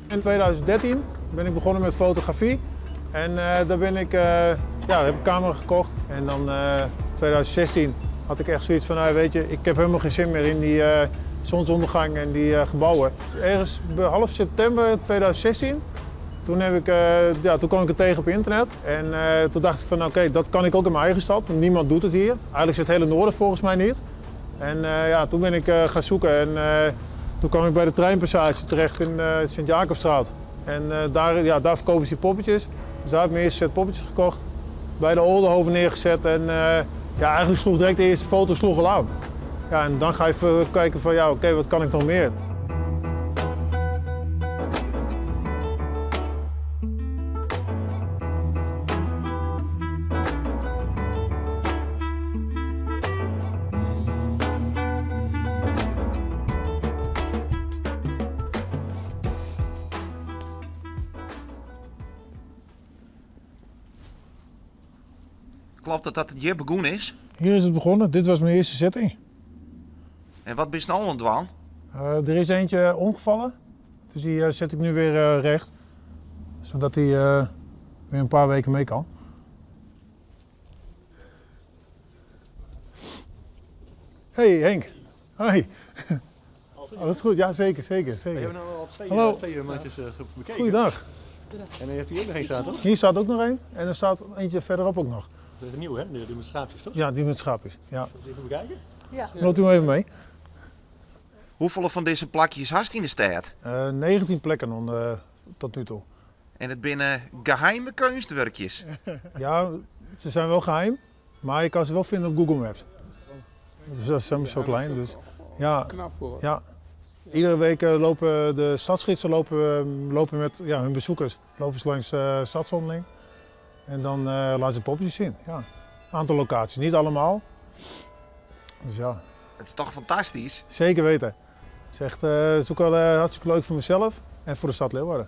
In 2013 ben ik begonnen met fotografie en daar ben ik, ja, heb ik een camera gekocht. En dan 2016 had ik echt zoiets van, nou, weet je, ik heb helemaal geen zin meer in die zonsondergang en die gebouwen. Ergens half september 2016, toen, heb ik, ja, toen kwam ik het tegen op internet. En toen dacht ik van, oké, dat kan ik ook in mijn eigen stad, want niemand doet het hier. Eigenlijk is het hele noorden volgens mij niet. En ja, toen ben ik gaan zoeken en toen kwam ik bij de treinpassage terecht in Sint-Jacobsstraat. En daar, ja, daar verkopen ze die poppetjes. Dus daar heb ik mijn eerste set poppetjes gekocht. Bij de Oldehove neergezet en ja, eigenlijk sloeg direct de eerste foto sloeg al aan. Ja, en dan ga je even kijken van ja, oké, wat kan ik nog meer? Klopt het dat het hier begonnen is? Hier is het begonnen. Dit was mijn eerste setting. En wat ben je nou aan het doen? Er is eentje omgevallen, dus die zet ik nu weer recht. Zodat hij weer een paar weken mee kan. Hey Henk. Hoi. Alles goed? Ja, zeker, zeker, zeker. We hebben nou al twee, Hallo. twee mandjes bekeken. Goeiedag. En heeft hier ook nog één staan, toch? Hier staat ook nog één en er staat eentje verderop ook nog. Dat is een nieuw, hè? Die met schaapjes, toch? Ja, die met schaapjes. Ja. Zullen we even bekijken? Ja. Loopt u maar even mee. Hoeveel van deze plakjes hast in de stad? 19 plekken tot nu toe. En het binnen geheime kunstwerkjes. Ja, ze zijn wel geheim, maar je kan ze wel vinden op Google Maps. Dus dat is zo klein. Dus, ja, Knap hoor. Ja. Iedere week lopen de stadsgidsen lopen met ja, hun bezoekers lopen ze langs de stadswandeling. En dan laten ze poppetjes zien. Ja. Aantal locaties, niet allemaal. Dus ja. Het is toch fantastisch? Zeker weten. Het is echt, het is ook wel hartstikke leuk voor mezelf en voor de stad Leeuwarden.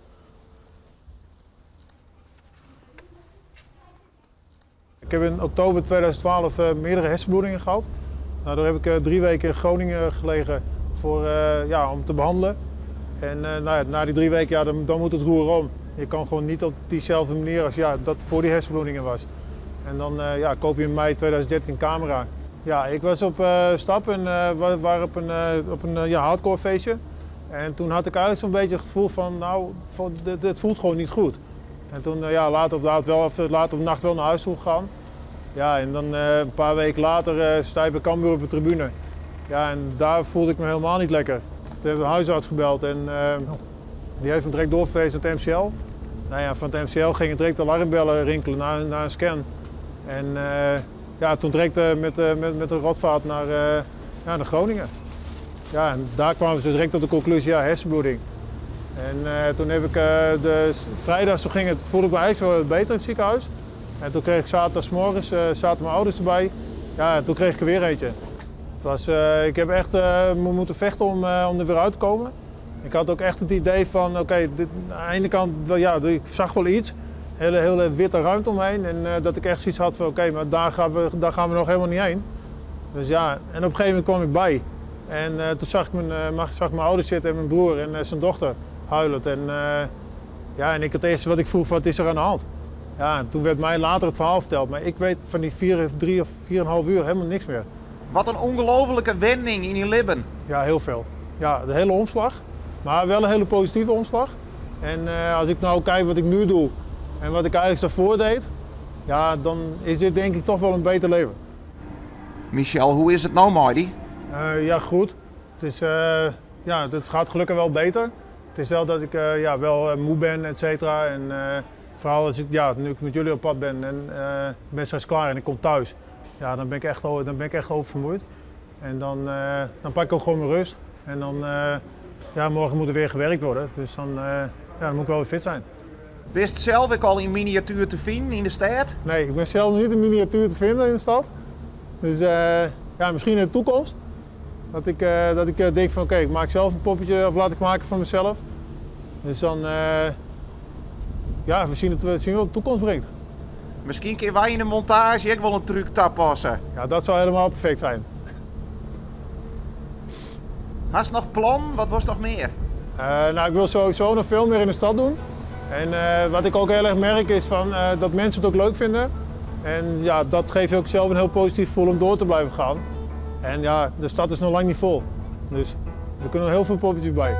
Ik heb in oktober 2012 meerdere hersenbloedingen gehad. Nou, daar heb ik 3 weken in Groningen gelegen voor, ja, om te behandelen. En nou ja, na die 3 weken, ja, dan moet het roer om. Je kan gewoon niet op diezelfde manier als ja, dat voor die hersenbloedingen was. En dan ja, koop je in mei 2013 een camera. Ja, ik was op stap en we waren op een ja, hardcore feestje. En toen had ik eigenlijk zo'n beetje het gevoel van, nou, dit voelt gewoon niet goed. En toen ja, later op de avond wel, of, later op de nacht wel naar huis toe gegaan. Ja, en dan een paar weken later sta je bij Cambuur op de tribune. Ja, en daar voelde ik me helemaal niet lekker. Toen hebben we de huisarts gebeld en die heeft me direct doorverwezen naar het MCL. Nou ja, van het MCL gingen direct de alarmbellen rinkelen naar een scan. En ja, toen direct met een rotvaart naar, ja, naar Groningen. Ja, en daar kwamen ze dus direct tot de conclusie, ja, hersenbloeding. En toen heb ik de vrijdag, zo ging het, voelde ik me eigenlijk wel beter in het ziekenhuis. En toen kreeg ik zaterdagsmorgens, zaten mijn ouders erbij. Ja, en toen kreeg ik er weer eentje. Het was, ik heb echt moeten vechten om er weer uit te komen. Ik had ook echt het idee van, oké, aan de ene kant, ja, ik zag wel iets. Hele, hele witte ruimte omheen. En dat ik echt zoiets had van, oké, maar daar gaan we nog helemaal niet heen. Dus ja, en op een gegeven moment kwam ik bij. En toen zag ik mijn ouders zitten en mijn broer en zijn dochter huilend. En, ja, en ik, het eerste wat ik vroeg, wat is er aan de hand? Ja, en toen werd mij later het verhaal verteld, maar ik weet van die 4, 3 of 4,5 uur helemaal niks meer. Wat een ongelofelijke wending in je leven. Ja, heel veel. Ja, de hele omslag, maar wel een hele positieve omslag. En als ik nou kijk wat ik nu doe en wat ik eigenlijk daarvoor deed, ja, dan is dit denk ik toch wel een beter leven. Michel, hoe is het nou, Marty? Ja, goed. Het is, ja, het gaat gelukkig wel beter. Het is wel dat ik ja, wel moe ben, et cetera. En, vooral als ik, ja, nu ik met jullie op pad ben en ik ben straks klaar en ik kom thuis, ja, dan ben ik echt oververmoeid. En dan pak ik ook gewoon mijn rust. En dan, ja, morgen moet er weer gewerkt worden, dus dan, ja, dan moet ik wel weer fit zijn. Bist zelf ook al in miniatuur te vinden in de stad? Nee, ik ben zelf niet in miniatuur te vinden in de stad. Dus ja, misschien in de toekomst. Dat ik denk van oké, ik maak zelf een poppetje of laat ik maken van mezelf. Dus dan, Ja, we zien het, we zien wat de toekomst brengt. Miskien kinne wy yn de montaazje ek wol in trúk tapasse. Ja, dat zou helemaal perfect zijn. Hast noch plannen? Wat wolst noch mear? Nou, ik wil sowieso nog veel meer in de stad doen. En wat ik ook heel erg merk is van, dat mensen het ook leuk vinden. En ja, dat geeft je ook zelf een heel positief gevoel om door te blijven gaan. En ja, de stad is nog lang niet vol. Dus er kunnen nog heel veel poppetjes bij.